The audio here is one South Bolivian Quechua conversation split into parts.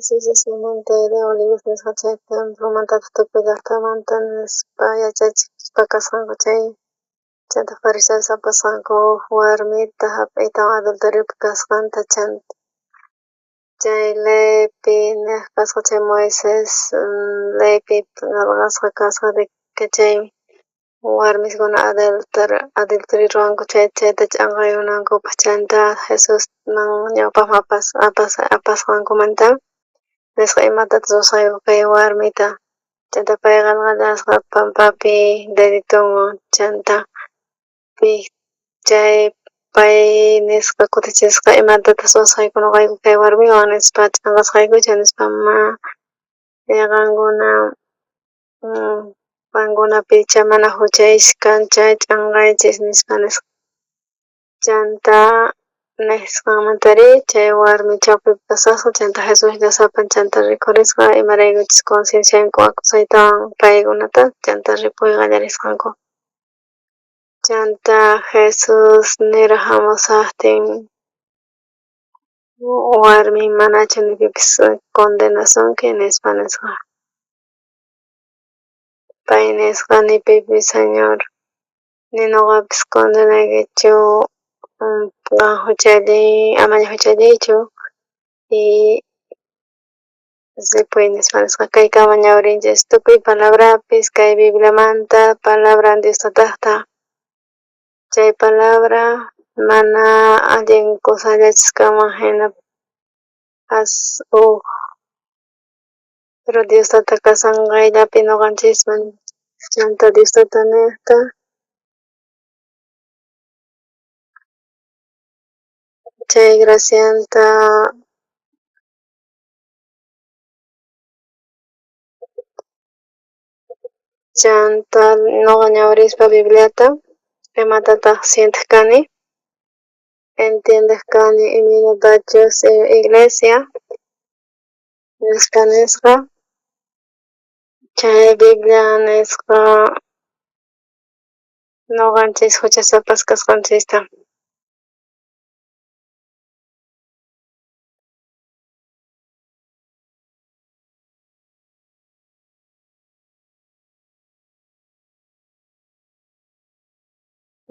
Jesusmanta de Olivos nisqa chay templomantataj tukuy llajtamanta nispa yachachispa kasqanku chay chanta fariseos apasqanku uj warmita jap'iytawan adulteriopi kasqanta chanta chay leypi nej kasqa chay Moisés leypi qhelqasqa kasqa de que chay warmiskuna adulterio ruwanku chay chayta ch'anqaykunankupaj chanta Jesusman ñawpajman apasqankumanta nisqa imatataj ruwasqayku kay warmita chanta pay qhelqallasqa pampapi deditonwan chanta chay pay nisqa kutichisqa imatataj ruwasqayku noqayku kay warmiwan nispa ch'anqasqaykuchu nispa ma qankuna qankunapi icha mana juchaykichis kan chay ch'anqaychis nispa nisqa chanta nisqanmantari chay warmi chawpipi kashasqa chanta Jesuslla sapan chanta rikhurisqa imaraykuchus conciencianku acusaytawan paykunata chanta ripuy qallarisqanku chanta Jesús niraj jamushajtin warmi manachu ni pipis condenasunki nispa nisqa pay nisqa ni pipis Señor ni noqapis condenaykichu qan juchalliy amaña juchalliychu y ripuy nispa nisqa kaykama ñawrinchis tukuy palabrapis kay Bibliamanta palabran Dios tatajta chay palabra mana allin kusallachis kanman jina as uj pero Dios tata kasan qayllapi noqanchisman chanta Dios tata nejta chay gracianta chanta noqa ñawrispa Bibliata imatataj sientej kani entiendej kani imaynatachus iglesia nispa nisqa chay Biblia nisqa noqanchis juchasapas kasqanchista.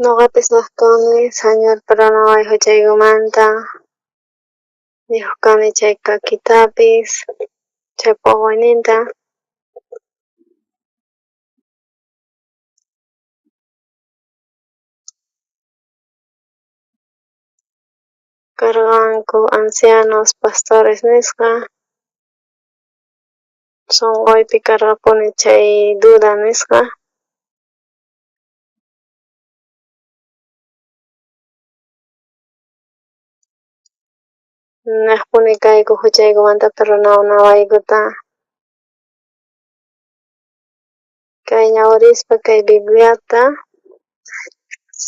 Noqapis nej kani Señor perdonaway juchaykumanta nijoj kani chay kakitapis chay poqoyninta. Karqanku ancianos, pastores nisqa sonqoypi karqapuni chay duda nisqa. Nejpuni kayku juchaykumanta perdonawaykuta. Kay ñawrispa kay Bibliata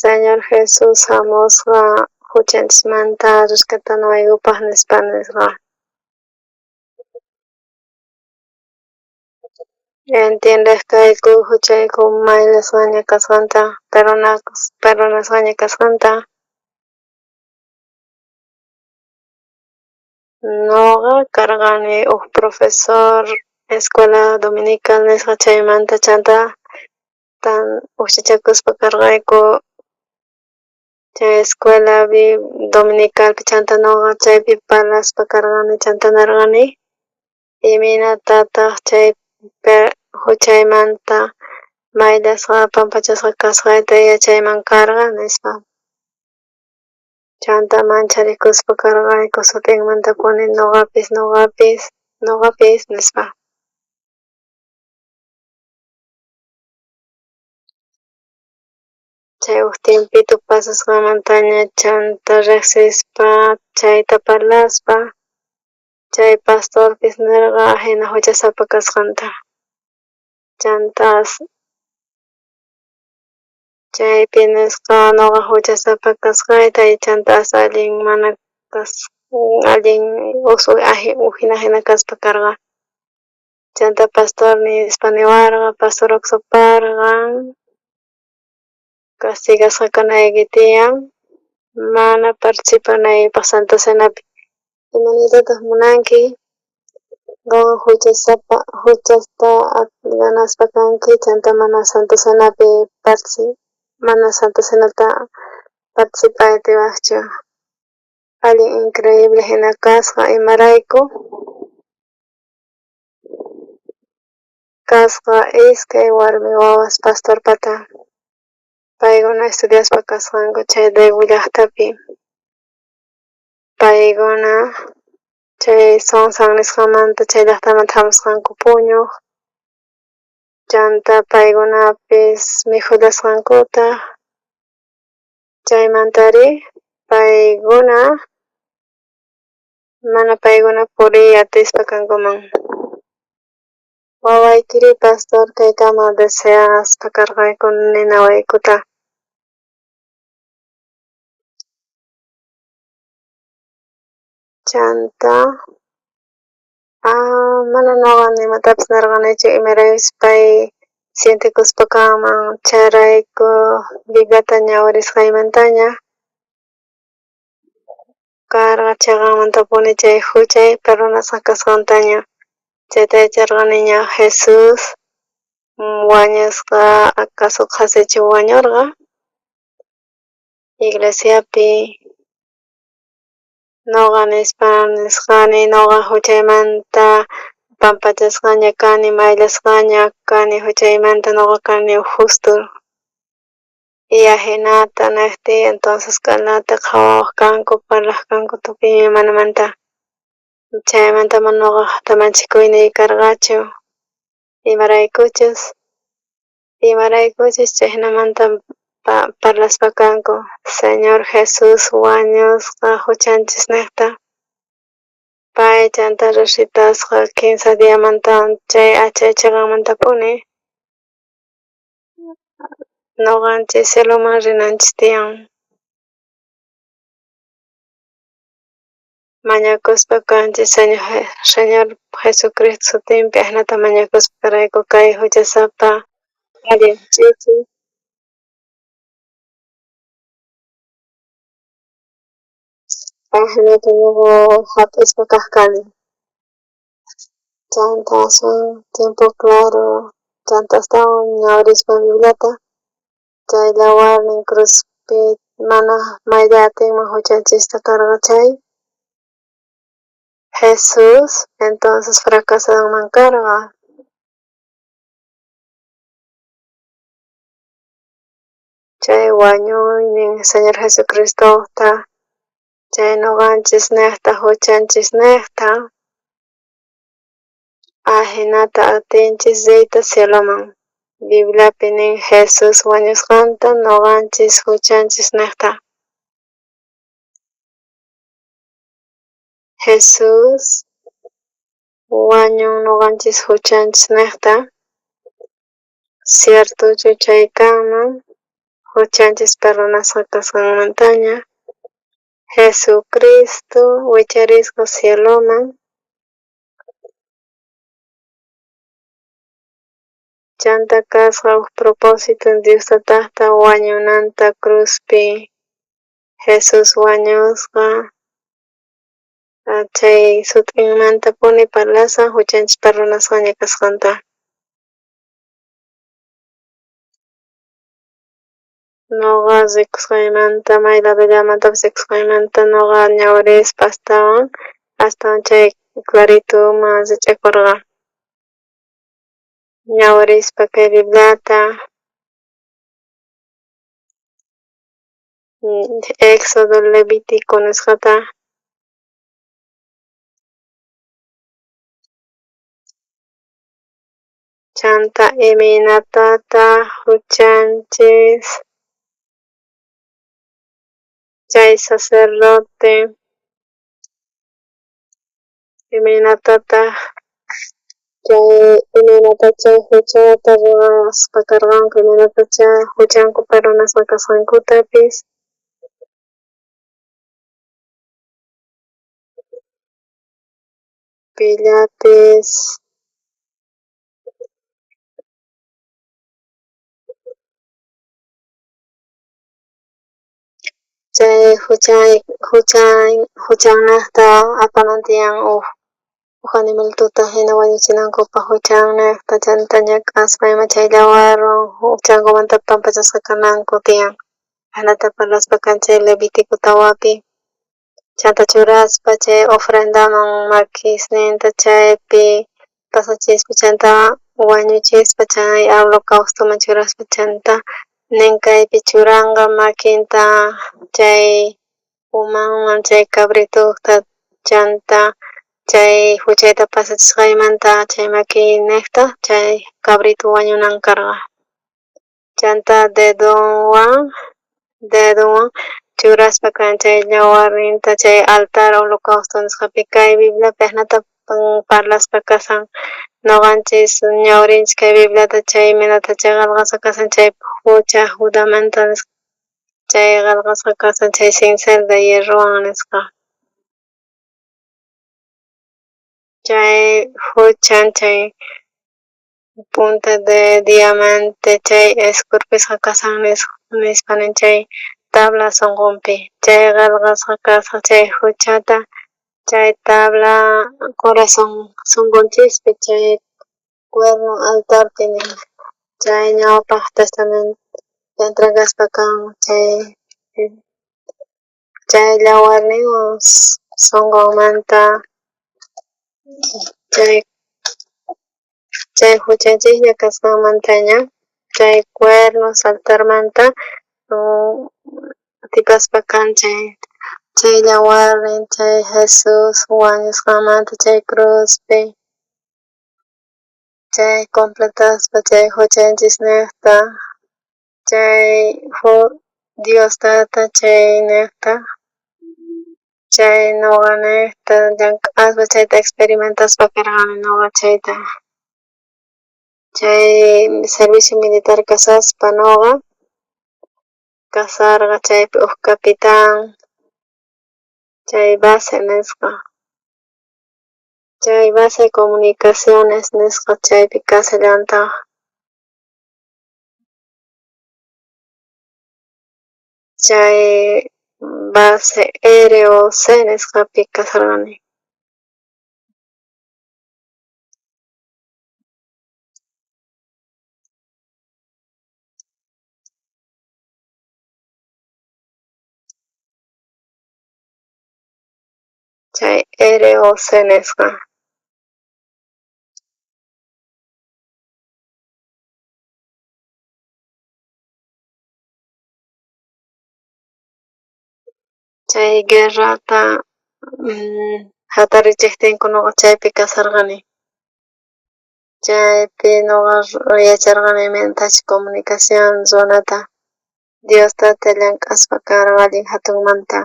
Señor Jesús jamusqa juchanchismanta rescatanawaykupaj nispa nisqa. Entiendej kayku juchayku mayllasqaña kasqanta, perdonasqaña kasqanta. Noqa karqani uj profesor escuela dominical nisqa chaymanta chanta tan ujchachakuspa karqayku chay escuelapi dominicalpi chanta noqa chaypi parlaspa karqani chanta nerqani imaynatataj chay juchaymanta mayllasqa pampachasqa kasqayta yachayman karqa nispa. Chanta mancharikuspa karqayku sut'inmantapuni noqapis noqapis noqapis nispa. Chay uj tiempito pasasqanmantaña chanta rejsispa chayta parlaspa chay pastorpis nerqa ajina juchasapa kasqanta. Chantas chaypi nisqa noqa juchasapa kasqayta y chantas allin mana allin ujina jina kaspa karqa. Chanta pastor nispa niwarqa pastor oqsoparqan castigasqa kanayki tiyan mana participanaykipaj Santa Cenapi. Imaniytataj munanki? Qan juchasapa juchasta ganaspa kanki, chanta mana Santa Cenapi mana Santa Cenata participay atiwajchu. Allin increíble jina kasqa, imarayku kasqa iskay warmi wawas pastorpata, paykuna estudiaspa kasqanku chay Daegu llajtapi. Paykuna chay Sonsan nisqamanta chay llajtamanta jamusqanku puñoj, chanta paykunapis mikhullasqankutaj. Chaymantari paykuna mana paykuna puriy atispa kankuman. Wawaykiri pastor kaykama deseaspa karqayku ninawaykuta. Chanta mana noqa nimatapis nerqanichu, imaraykuchus pay sientekuspa kanman. Chayrayku Bibliata ñawirisqaymantaña karqa cheqanmantapuni chay juchay perdonasqa kasqantaña. Chayta yacharqaniña Jesús wañusqa, acaso qhasichu wañurqa iglesiapi. Noqa nispa nisqani, noqa juchaymanta pampachasqaña kani, mayllasqaña kani juchaymanta, noqa kani justo. Y ajinata nejtiy, entonces k'alata qhawawaj kanku, parlaj kanku tukuy imaymanamanta. Chaymanta mana noqajta manchikuyniy karqachu, imaraykuchus chayjinamanta parlaspa kanku. Señor Jesús wañusqa juchanchisnejta, pay chanta resucitasqa 15 diamanta, chay achay cheqanmantapuni noqanchis cieloman rinanchis tiyan. Mañakuspa kanchis Señor Jesucristo sutinpi, ajinata mañakuspa karayku kay juchasapa allin ch'ichi. Ajinata noqa jap'ispa kaj kani. Chanta aswan tiempo claro, chanta astawan ñawirispa Bibliata, chay yawarnin cruzpi mana maylla atinman juchanchista karqa chay Jesús entonces fracasanman karqa. Chay wañuynin Señor Jesucristota, chay noqanchisnejta juchanchisnejta, ajinata atinchis riyta cieloman. Bibliapi nin Jesús wañusqanta noqanchis juchanchisnejta. Jesús wañun noqanchis juchanchisnejta. Ciertochu chay kanman juchanchis perdonasqa kasqanmantaña. Jesucristo wicharisqa cieloman. Chanta kasqa uj propósito Dios tatajta wañunanta cruzpi. Jesús wañusqa chay sut'inmantapuni parlashan juchanchis perdonasqaña kasqanta. Noqa rikusqaymanta, may ladollamantapis rikusqaymanta, noqa ñawirispa astawan astawan chay clarituman rich'akorqa. Ñawirispa kay Bibliata, Éxodo, Levítico nisqata. Chanta imaynatataj juchanchis chay sacerdote, imaynatataj chay imaynata chay juchata ruwaspa karqanku, imaynatacha juchanku perdonasqa kasqankutapis. Pillapis chay juchannejta apanan tiyan uj Uj animalituta jina wañuchinankupaj juchannejta chanta ñak'aspa ima chay yawarwan juchankumanta pampachasqa kananku tiyan. Ajinata parlaspa kan chay Levítico 4pi. Chanta churaspa chay ofrendaman makisninta chaypi pasachispa chanta wañuchispa chay holocaustoman churaspa chanta nin kaypi churanqa makinta chay umanman chay cabritojta chanta chay juchayta pasachisqaymanta chay makiynejta chay cabrito wañunan karqa. Chanta dedonwan churaspa kan chay yawarninta chay altar holocausto nisqapi kay Bibliapi ajinata parlaspa kasan noqanchis ñawrinchis kay Bibliata chay imaynata chay qhelqasqa kasan chay jucha Judamanta nisqa chay qhelqasqa kasan chay cincel de hierrowan nisqa. Chay juchan chay punta de diamante chay esculpisqa kasan nispa nin chay tabla sonqonpi chay qhelqasqa kasqa chay juchata chay tabla corazón sonqonchispi chay cuerno altarpi nin chay ñawpaj testamento entregaspa kan chay yawarninwan sonqonmanta chay juchanchisña kasqanmantaña chay cuernos altarmanta atipaspa kan chay yawarnin chay Jesús wañusqanmanta chay cruzpi chay completaspa chay juchanchisnejta chay Dios tata chaynejta chay noqanejta llank'aspa chayta experimentaspa karqani noqa chayta chay servicio militar kasaspa noqa kasarqa chaypi uj capitán chay base nisqa chay base comunicaciones nisqa chaypi kasallantaj chay base ROC nisqapi kasarqani. Chay ROC nisqa. Chay guerrata jatarichejtinku noqa chaypi kasarqani. Chaypi noqa yacharqani imaynatachus comunicación ruwanata Dios tata llank'aspa karqa allin jatunmanta.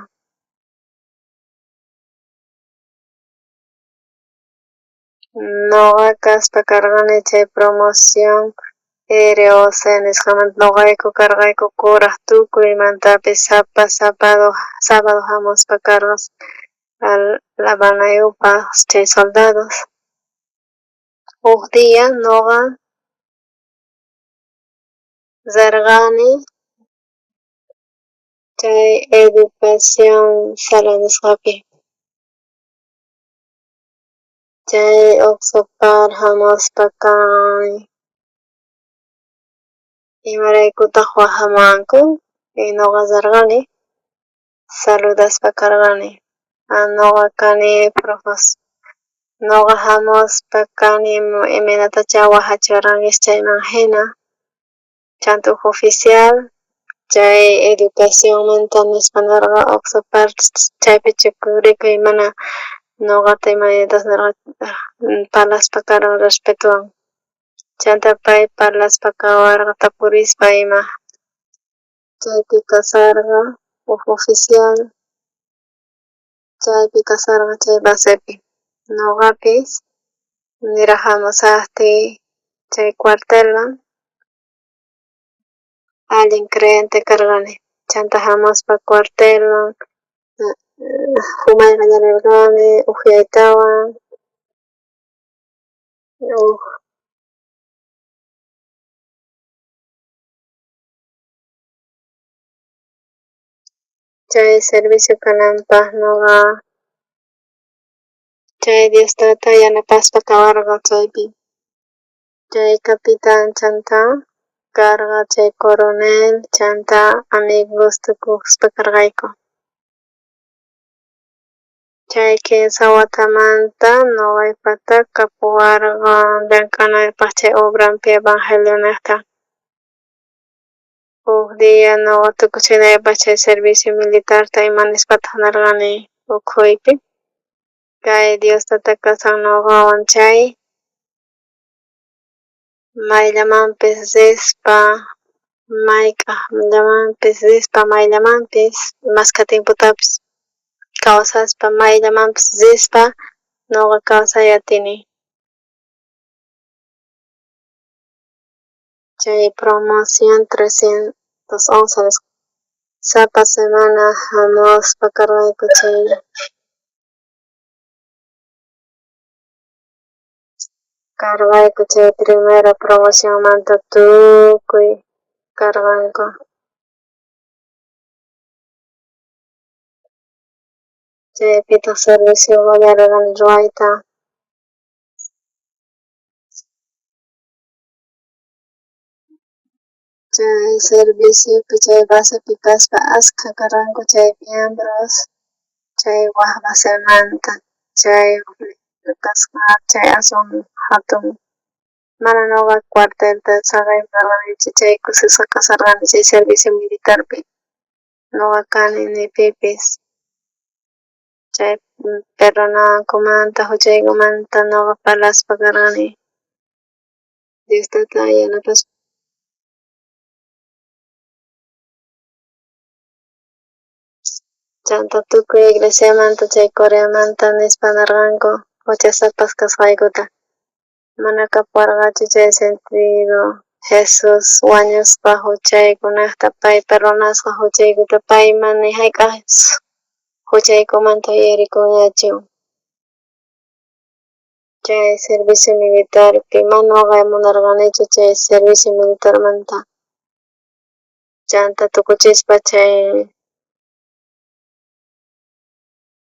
Noqa kaspa karqani chay promoción ROC nisqamanta noqayku karqayku kuraj tukuymantapis sapa sábado jamuspa karqa lavanayupaj chay soldados. Uj día noqa rerqani chay educación sala nisqapi chay Oxopar jamuspa kan imaraykutaj wajamuwanku noqa rerqani saludaspa karqani noqa kani noqa jamuspa kani imaynatachá wajachiwarqankichis chayman jina chanta uj oficial chay educacionmanta nispa nerqa Oxopar chaypi chukurikuy mana noqata imaynatas nerqa parlaspa karqa respetowan chanta pay parlaspa kawarqa tapurispa ima chaypi kasarqa uj oficial chaypi kasarqa chay basepi noqapis niraj jamusajtiy chay cuartelman allin creyente karqani chanta jamuspa cuartelman fumay qallarerqani ujyaytawan uj chay servicio kananpaj noqa Chay Dios Tata yanapaspa kawarqa chaypi. Chay capitán chanta karqa chay coronel chanta amigos tukuspa karqayku. Chay 15 watamanta noqaypata kapuwarqa llank'anaypaq chay obrampi evangelionejta. Uj día noqa tukuchinaypaq chay servicio militarta ima nispataq narqani ukhuypi. Kay Dios Tata kasan noqawan chay mayllamanpis rispa, mayk'ajllamanpis rispa, mayllamanpis maskha tiempotapis kawsaspa mayllamanpis rispa noqa kawsay atini. Chay promoción 311 sapa semana jamuspa karqayku chay karqayku chay primera promocionmanta tukuy karqanku. Chaypitaq servicio qallararqani ruwayta. Chay serviciopi chay basepi kaspa askha karqanku chay miembros chay waj basemanta chay kasqa chay aswan jatun mana noqa cuartelta saqey munarqanichu chay kusisqa kasarqani chay servicio militarpi noqa kani ni pipis chay perdonankumanta huchaykumanta noqa parlaspa karqani Dios Tata yanapaspa. Chanta tukuy iglesiamanta chay Coreamanta nispa narqanku huchasapas kasqaykuta. Mana kapuwarqachu chay sentido Jesús wañusqa huchaykunajta pay perdonasqa huchaykuta pay mana ni hayk'aj huchaykumanta yuyarikunñachu. Chay servicio militarpi mana noqa munarqanichu chay servicio militarmanta. Chanta tukuchispa chay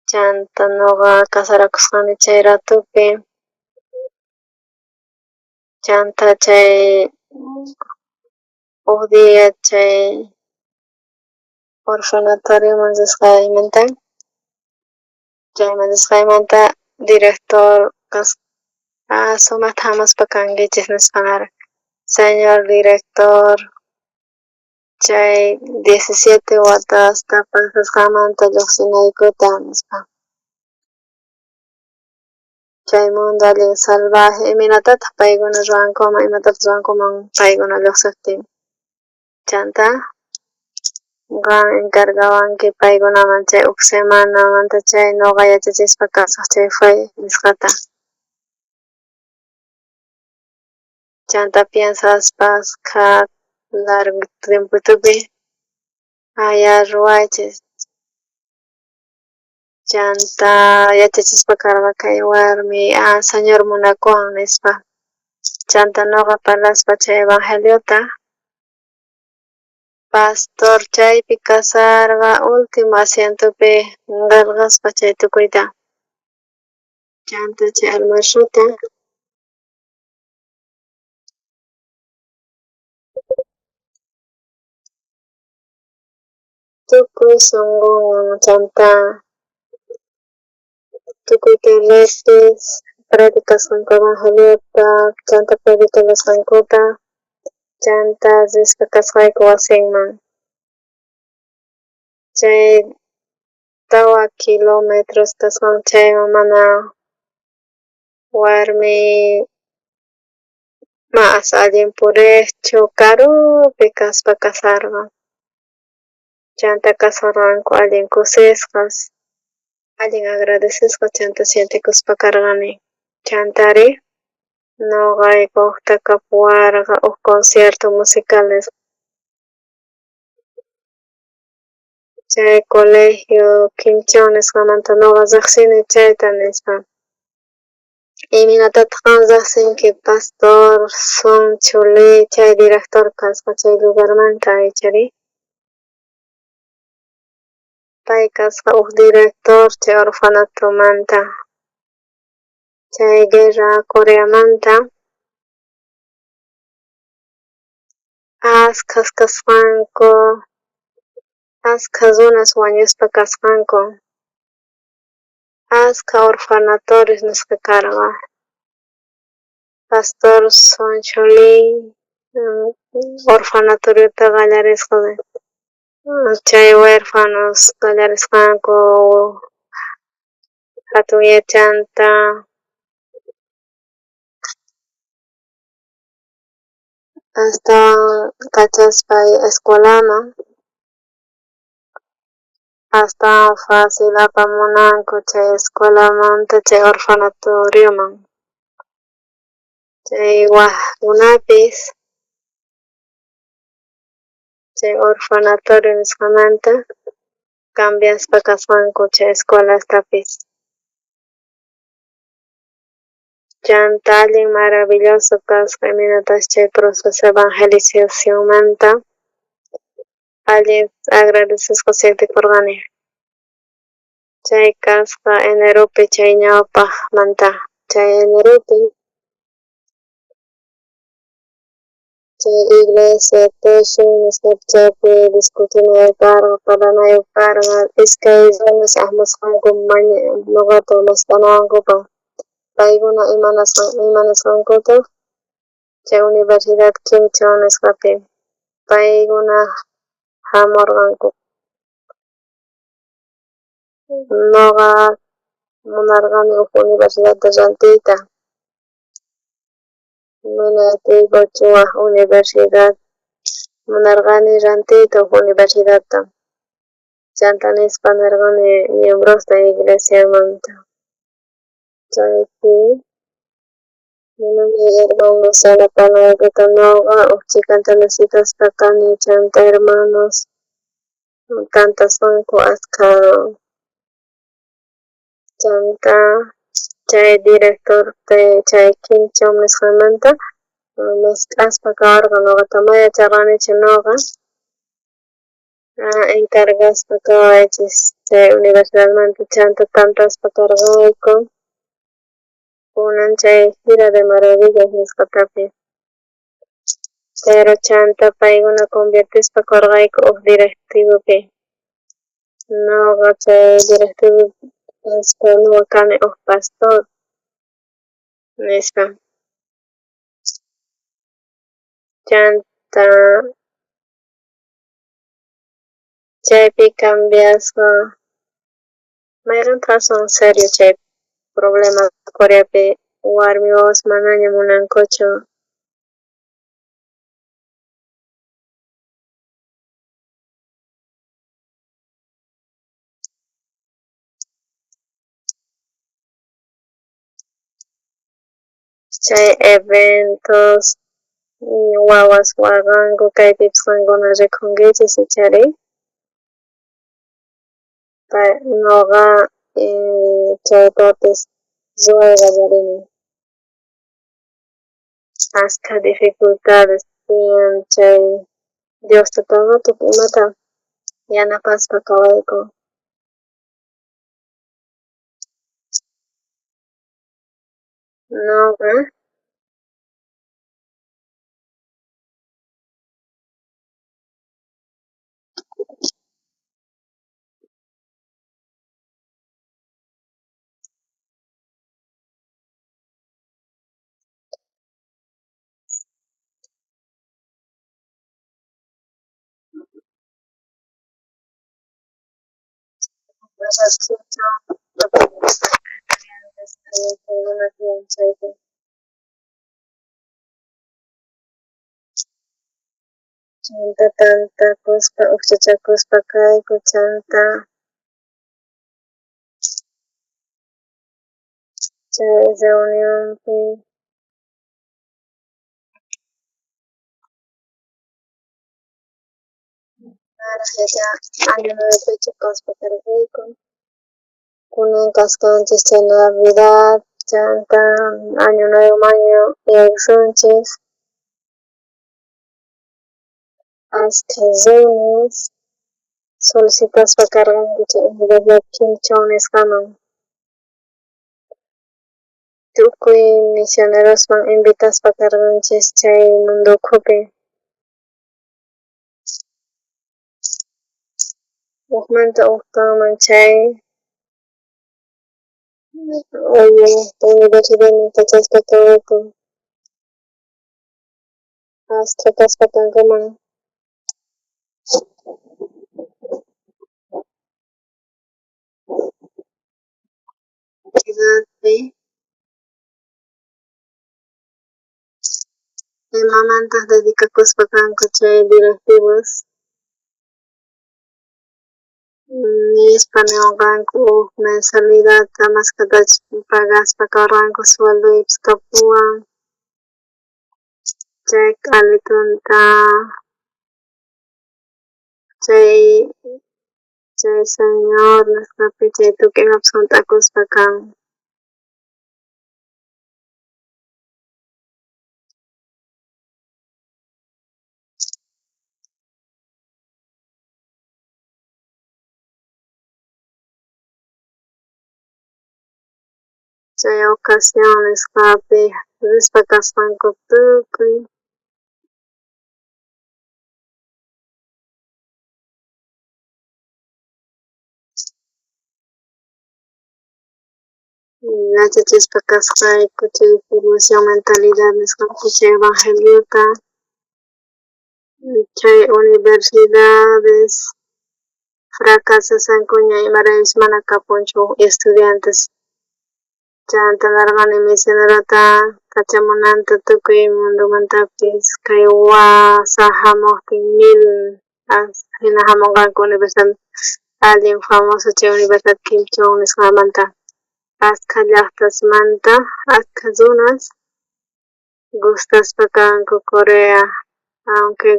chanta noqa casarakusqani chay ratupi. Chanta chay uj día chay orfanatorioman risqaymanta chayman risqaymanta director kasqa sumaqta hamuspa kankichis nispa narqa. Señor director chay 17 watasta pasasqanmanta lluqsinaykuta nispa. Chay mundo allin salvaje imaynatataq paykuna ruwankuman imatataq ruwankuman paykuna lluqsiqtin. Chanta qan encargawanki paykunaman chay uj semanamanta chay noqa yachachispa kasaq chay fe nisqata. Chanta piensaspa askha largo tiempotupi aya ruwaychis. Chanta yachachispa karqa kay warmi Señor munakuwan nispa. Chanta noqa parlaspa chay evangeliota pastor chaypi kasarqa último asientopi qillqaspa chay tukuyta. Chanta chay almuerzota tukuy sunqunwan chanta tukuyta repis predicasqanku evangeliota chanta predicallasqankuta chanta rispa kasqayku wasinman. Chay 4 kilómetros kasqan chayman mana warmi mas allin puriqchu karupi kaspa kasarqa. Chanta kasarqanku allin kusisqas allin agradecesqa chanta sientekuspa karqani. Chantari noqaykuqta kapuwarqa uj concierto musical nisqa. Chay colegio Quinchón nisqamanta noqa riqsini chayta nispa. Imaynatataq qan riqsinki pastor Sun Chuli chay director kasqa chay lugarmanta ichari. Pay kasqa uj director chay orfanatomanta. Chay guerra Coreamanta askhas kasqanku, askha runas wañuspa kasqanku, askha orfanatorios nisqa karqa. Pastor Soon-Cheol Lee orfanatoriota qallarisqa chay huerfanos qallarisqanku jatun yachanta astawan kachaspa escuelaman astawan facil apamunanku chay escuelamanta chay orfanatorioman chay wajkunapis chay orfanatorio nisqamanta cambiaspa kasqanku chay escuelastapis. Chanta allin maravilloso kasqa imaynatachus chay proceso evangelizacionmanta allin agradecesqa sientekurqani. Chay kasqa eneropi chay ñawpaqmanta chay eneropi chay iglesia Toshun nisqapi chaypi discutinayku karqa parlanayku karqa iskay runas amusqanku noqata mask'anawankupaq paykuna imanasqankutaq chay Universidad Kim Chaek nisqapi paykuna jamurqanku. Noqa munarqani uj universidadta rantiyta mana atiykuchu waj universidad munarqani rantiyta uj universidadta chanta nispa nirqani miembrosta iglesiamanta chaypi munani hermanos yanapanaykuta noqa uj chhikanta necesitaspa kani chanta hermanos tantasqanku askha chanta chay director chay Kim Chaek nisqamanta mask'aspa kawarqa noqata mana yacharqanichu noqa encargasqa kawaychis chay universidadmanta chanta tantaspa karqayku kunan chay gira de maravillas nisqatapis pero chanta paykuna convertispa karqayku uj directivopi noqa chay directivopi kaspa noqa kani uj pastor nispa chanta chaypi cambiasqa mayqentaq aswan serio chay problema Coreapi warmi wawas manaña munankuchu chay eventos wawas waqanku kaypipis qankuna rikhunkichis ichari noqa chaytapis ruway qallarini askha dificultades tiyan chay Dios tataqa tukuy imata yanapaspa kawayku. Noqa chaypi chanta tantakuspa ujchachakuspa kayku chanta chay reunionpi año nuevopichu kaspa karqayku kunan kasqanchis chay Navidad chanta año nuevoman yaykusunchis askha runas solicitaspa karqanku chay Universidad Kim Chaek nisqaman. Tukuy misionerosman invitaspa karqanchis chay mundo ukhupi. Ujmanta uj kanman chay universidadman kachaspa kawayku. Askha kaspa kankuman. Ciudadpi imamantaj dedicakuspa kanku chay directivos? Nispa niwanqanku uj mensualidadta mashkhatachus pagaspa kawarqanku sueldoypis kapuwan chay k'alitunta chay señor nisqapi chay tukuy imapis junt'akuspa kan. Chay ocasión nisqapi rispa kasqanku tukuy yachachispa kasqayku chay formación mentalidad nisqapi chay evangeliota chay universidades fracasashankuña imaraychus mana kapunchu estudiantes. Chanta nerqani misionerota kachamunanta tukuy mundomantapis kay wasa jamojtin mil jina jamonqanku universidad allin famoso chay universidad Kim Jong nisqamanta askha llajtasmanta askha runas gustaspa kanku Corea aunque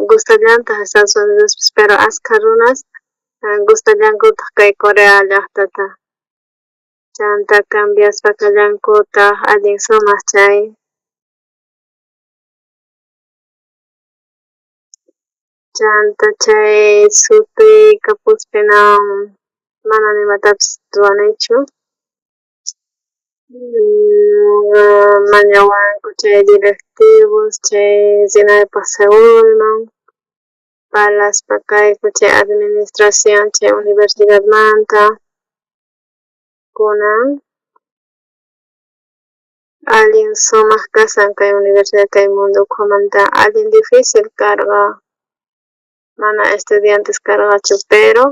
gustallantaj Estados Unidospis pero askha runas gustallankutaj kay Corea llajtata chanta cambiaspa kallankutaj allin sumaj chay. Chanta chay sutiy kapuspi mana nimatapis ruwanichu mañawanku chay directivos chay rinaypaj Seulman parlaspa kayku chay administración chay universidadmanta kunan allin sumaj kasan kay universidad kay mundo ukhumanta allin difícil karqa mana estudiantes karqachu pero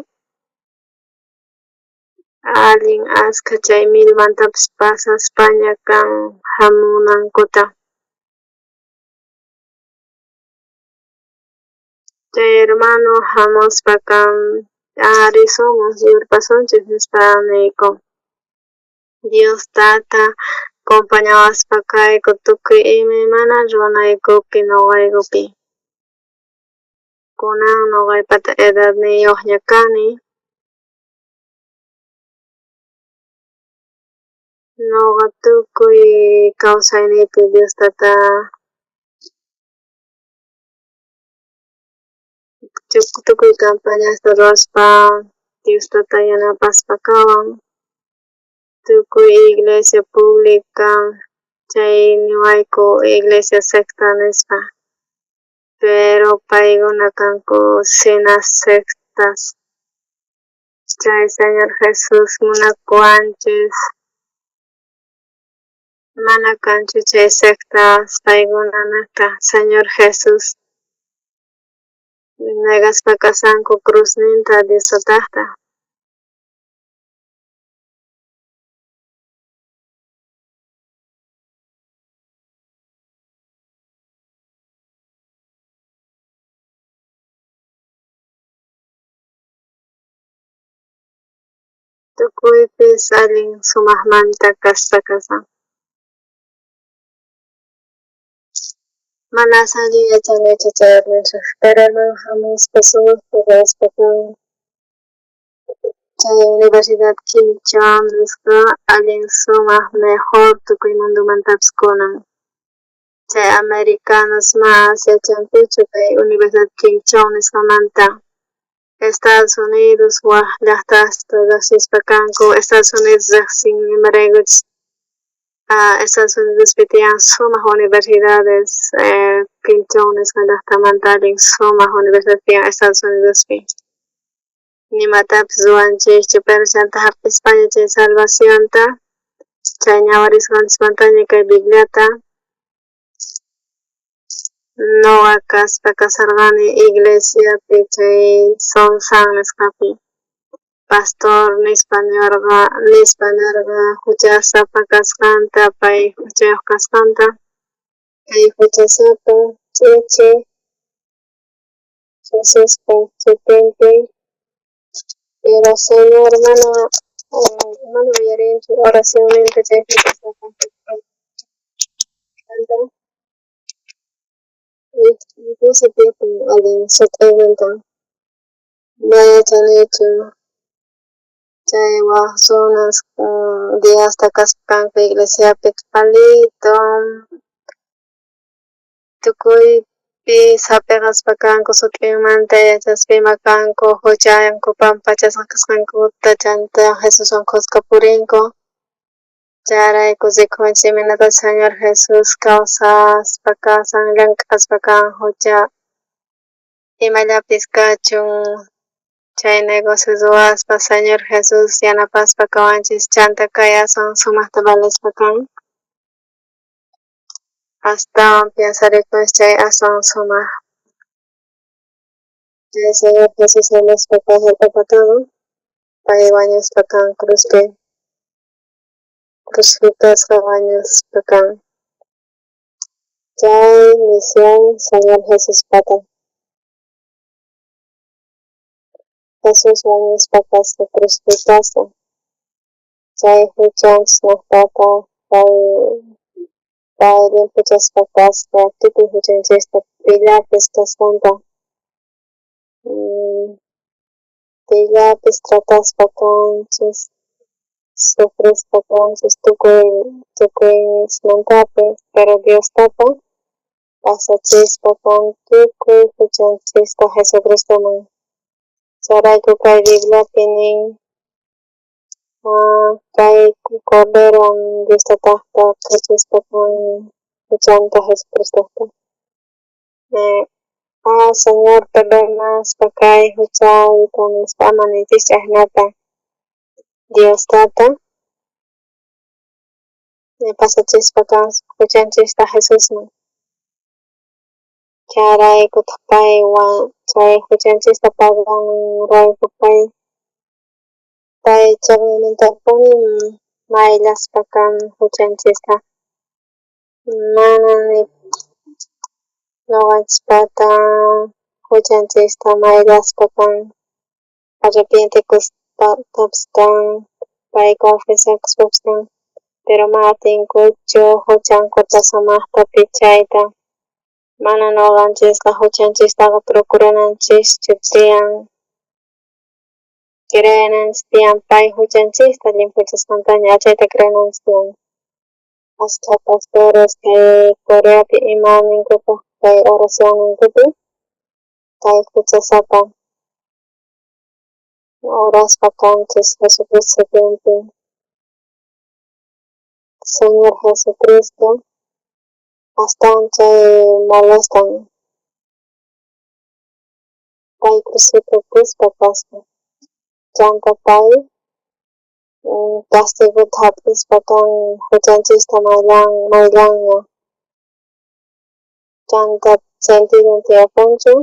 allin askha chay milmantapis pasaspaña kan jamunankuta. Chay hermano jamuspa kan risunman yurpasunchis nispa niyku. Dios tata compañawaspa kayku tukuy imaymana ruwanaykupi noqaykupi. Kunan noqaypata edadniyuqña kani. Noqa tukuy kawsayniypi Dios tata tukuy campañasta ruwaspa Dios tata yanapaspa kawan. Tukuy iglesia pública chay niwayku iglesia secta nispa pero paykuna kanku sina sectas. Chay Señor Jesús munakuwanchis mana kanchu chay sectas paykunanejta Señor Jesús negaspa kasanku cruzninta Dios tatajta. Tukuypis allin sumajmanta kaspa kasan. Mana allin yachanichu chay administración, pero hermano jamuspa sumajta ruwaspa kan. Chay universidad Kim Jong nisqa allin sumaj mejor tukuy mundomantapis kunan. Chay americanos mas yachankuchu kay universidad Kim Jong nisqamanta. Estados Unidos waj llajtasta rejsispa kanku Estados Unidos rejsin imaraykuchus Estados Unidospi tiyan sumaj universidades, Quinchón nisqa llajtamanta allin sumaj universidad tiyan Estados Unidospi. Nimatapis ruwanchejchu, pero chanta jap'ispaña chay salvacionta, chay ñawarisqanchismantaña kay Bibliata, noqa kaspa kasarqani iglesiapi chay Sonsan nisqapi. Pastor nispa niwarqa, nispa nerqa juchasapa kasqanta, pay juchayoj kasqanta, kay juchasapa ch'ichi Jesuspa sutinpi, pero Señor mana uyarinchu oracionninta chay juchasapa. Incluso tiyapun allin sut'aymanta mana yachanichu chay waj runas diasta kaspa kanku iglesiapi qhalito tukuypi sapiqaspa kanku sut'inmanta yachaspa ima kanku juchanku pampachasqa kasqankuta chanta Jesuswan khuska purinku. Chayrayku rikunchis imaynatachus Señor Jesús kawsaspa kasan llank'aspa kan jucha imallapis kachun chay negocio ruwaspa Señor Jesús yanapaspa kawanchis chanta kay aswan sumajta valespa kan. Astawan piensarikunchis chay aswan sumaj. Chay Señor Jesús hamuspa kay jallp'apataman pay wañuspa kan cruzpi crucificasqa wañuspa kan. Chay misión Señor Jesuspata. Jesús wañuspa kasqa crucificasqa. Chay juchanchisnajtata pay llimphuchasqa kasqa tukuy juchanchista pillapis kasqanta. Pillapis trataspa kanchis, sufrispa kanchis tukuynismantapis, pero Dios tata pasachispa kan tukuy juchanchista Jesucristoman. Chayrayku kay Bibliapi nin kay Cordero Dios tatajta qhachispa kan juchanta Jesucristojta. Señor perdonaspa kay juchayta nispa ama niychischu ajinata Dios tata pasachispa kan juchanchista Jesusman. Chayraykutaq paywan chay juchanchista pagananrayku pay chaqaymantapuni mayllaspa kan juchanchista. Mana ni noqanchispata juchanchista mayllaspa kan arrepientekuspatapis kan pay confesakuspapis kan, pero mana atinkuchu juchankuta sumajta pichayta. Mana noqanchisqa juchanchistaqa procurananchischu tiyan. Creenanchis tiyan pay juchanchista llimphuchasqantaña chayta creenanchis tiyan. Ashkha pastores kay Coreapi ima ninkutaq kay oracionninkupi kay juchasapa oraspa kanchis Jesucristo sutinpi. Señor Jesucristo astawan chay molestan pay crucificakuspa kasqa chanta pay castigota jap'ispa kan juchanchista mayllanña chanta sentido tiyapunchu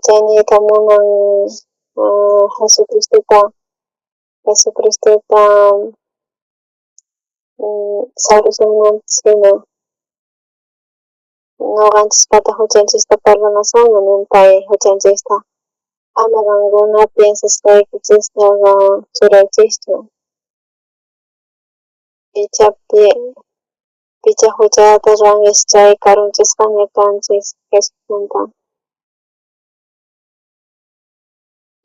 chay niyta munan Jesucristota salvacionninchis jina noqanchispata juchanchista perdonasqanña nin pay juchanchista ama qankuna piensasqaykichistaqa churaychischu. Picha juchata ruwanchis chay karunchisqaña kanchis Jesusmanta.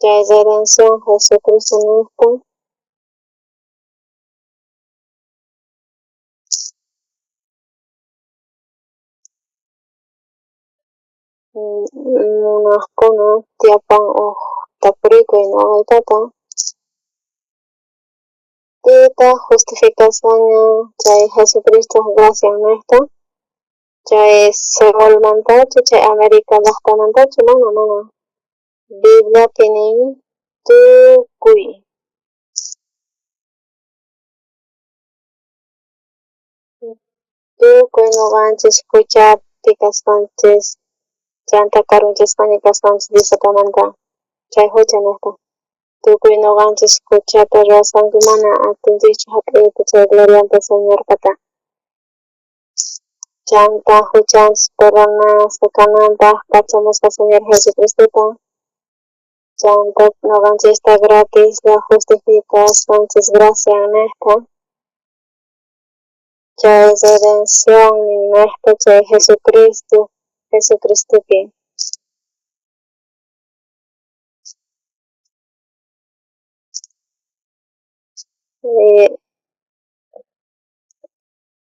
Chay redención Jesucristo niqta munaqkuna tiyapan uj tapurikuy noqaypata. Pitaj justificasqaña chay Jesucristoj graciannejta? Chay Seolmantachu, chay América llajtamantachu? Mana, mana. Bibliapi nin tukuy. Tukuy noqanchis huchapi kasqanchis, chanta karunchasqaña kasqanchis Diospatamanta, chay hucha nejta. Tukuy noqanchis huchata ruwasqanku mana atinchischu jap'iyta chay glorianta Señorpata. Chanta huchanchis perdonasqa kananpaj kachamusqa Señor Jesucristota. Chanta noqanchista gratislla justificasqanchis graciannejta. Chay redención nejta chay Jesucristo, Jesucristopi.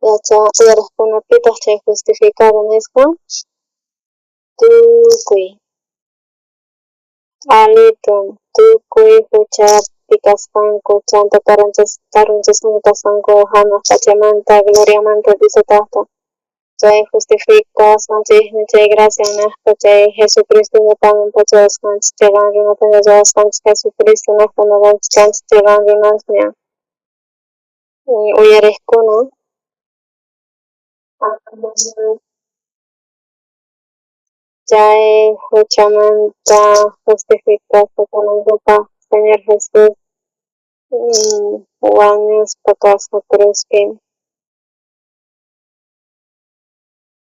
Yacha uyarejkunapitaj chay justificado nisqa tukuy. Alito, tukuy huchapi kasqanku, chanta karunchasqaña kasqanku hanaq pachamanta, gloriamanta Diostajta. Chay justificasqanchikmi, chay graciannejta, chay Jesucristo pampachawasqanchis, cheqan runataña ruwasqanchis Jesucristo nejta noqanchis kanchis cheqan runasña. Uyarejkuna. Chay huchamanta justificasqa kanankupaj Señor Jesús wañuspa kasqa cruzpi.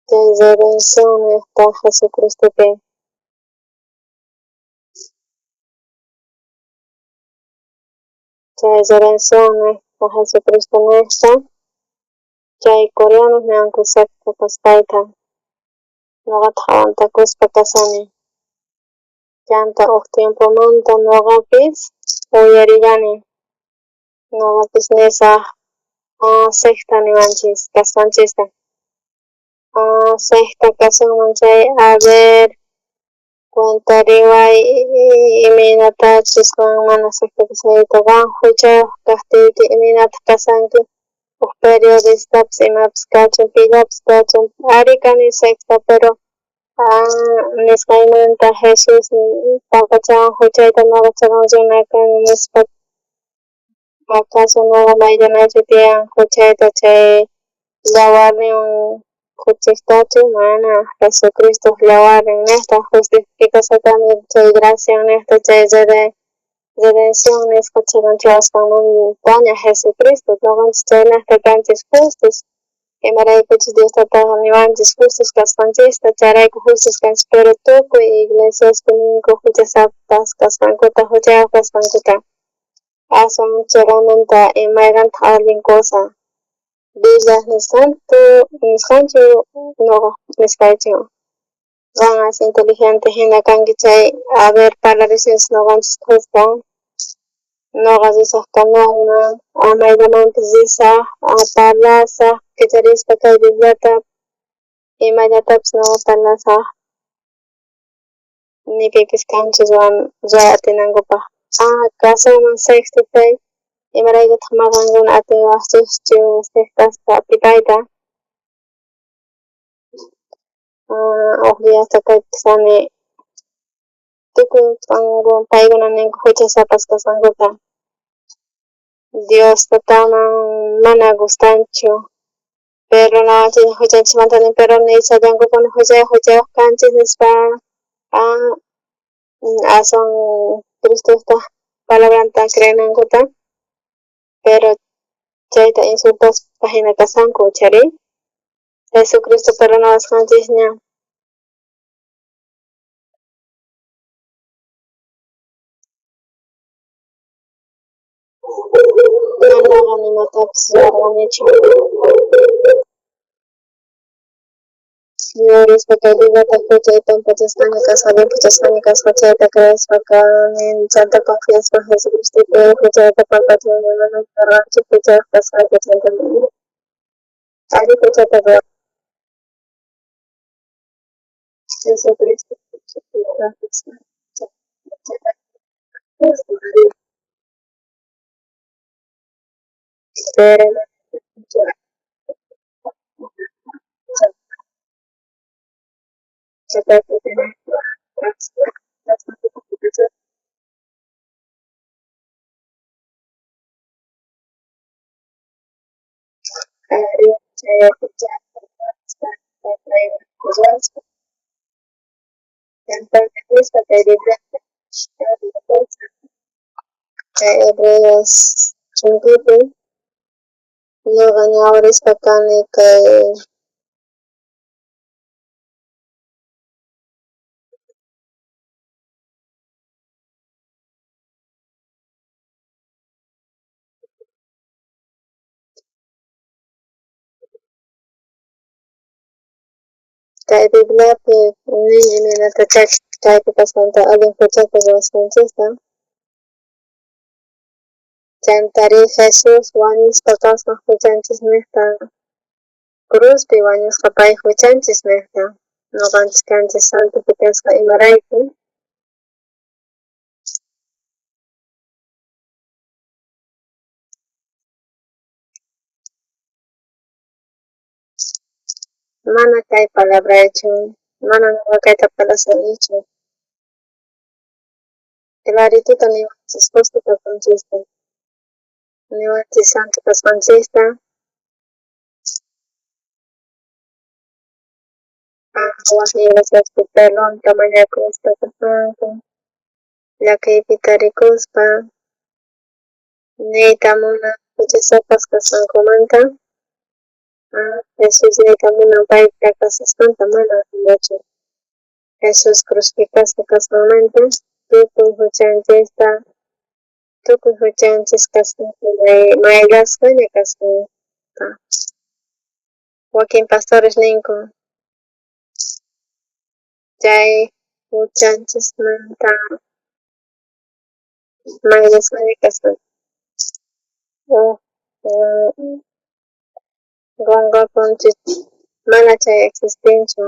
Chay redención nejta Jesucristopi. Chay redención nejta Jesucristo nejta. Chay coreanos niwanku secta kasqayta. Noqataj aguantakuspa kasani. Chanta uj tiempomanta noqapis uyarillani. Noqapis nisaj secta niwanchis kasqanchista. Secta kasunman chay, a ver, cuentariway imaynatachus qan mana secta kasqaykita, qan huchayoj kajtiyki imaynataj kasanki, uj periodistapis imapis kachun, pillapis kachun, ari kani secta, pero nisqaymanta Jesús pampachawan huchayta noqa cheqan runa kani nispa, acaso noqa mayllanaychu tiyan huchayta chay yawarninwan khuchejtachu? Mana, Jesucristoj yawarnin nejta justificasqa kani chay graciannejta, chay redención nisqa cheqanchawasqanmantaña Jesucristo, noqanchis chaynejta kanchis justos, imaraykuchus Dios tataqa niwanchis justos kasqanchista, chayrayku justos kanchis, pero tukuy iglesiaspi ninku huchasapas kasqankuta, huchayoj kasqankuta. Aswan cheqanmanta mayqantaj allin cosa. Bibliaj nisqanchu noqaj nisqaychu. Qan as inteligente hina kanki chay, a ver parlarisunchis noqanchis khuska. Noqa risaj canalman, mayllamanpis risaj, parlasaj, kicharispa kay Bibliata, imallatapis noqa parlasaj. Ni pipis kanchu ruway atinankupaj. Kasunman sexto chay, imaraykutaj maqankuna atiwajchischu sectasta atipayta. Uj diasta kaypi kasani, tukuy paykuna ninku huchasapas kasqankuta. Dios tataman mana gustanchu, pero noqanchis huchanchismanta nin, pero nishallankupuni huchayoj huchayoj kanchis nispa, aswan Cristosta palabranta creenankuta, pero chayta insultaspa hina kasanku, chari. Jesucristo perdonawasqanchisña. Manaqa nimatapis ruwarqanichu. Yuyarispa kay Bibliata huchay pampachasqaña kasqa, limpichasqaña kasqa, chayta creespa kani, chanta confiaspa Jesucristopi huchayta pampachanña, mana ruwanchu huchayoj kasqayta, chanta ari huchata ruwan. Jesucristo. Pero Chay Hebreos chunkipi ñuqa ñawirispa kani kay Kay Bibliapi nin imaynatachá chaypi kasqanta allin huchata ruwasqanchista. Chantarí Jesús wañusqa kasqa huchanchisnejta, cruzpi wañusqa pay huchanchisnejta, noqanchis kanchis santificasqa imarayku. Mana kay palabrachu, mana noqa kayta parlasanichu. Clarituta niwanchis justo kasqanchista, niwanchis santo kasqanchista. Waj iglesiaspi perdonta mañakuspa kasqanku, llakiypi tarikuspa, niyta munan huchasapas kasqankumanta. Jesús niyta munan payta kasusqanta mana jinachu. Jesús crucificasqa kasqanmanta tukuy huchanchista, tukuy huchanchis kasqanta mayllasqaña kasqanta. Wakin pastores ninku chay huchanchismanta mayllasqaña kasqanta. Qonqapunchis mana chay existinchu,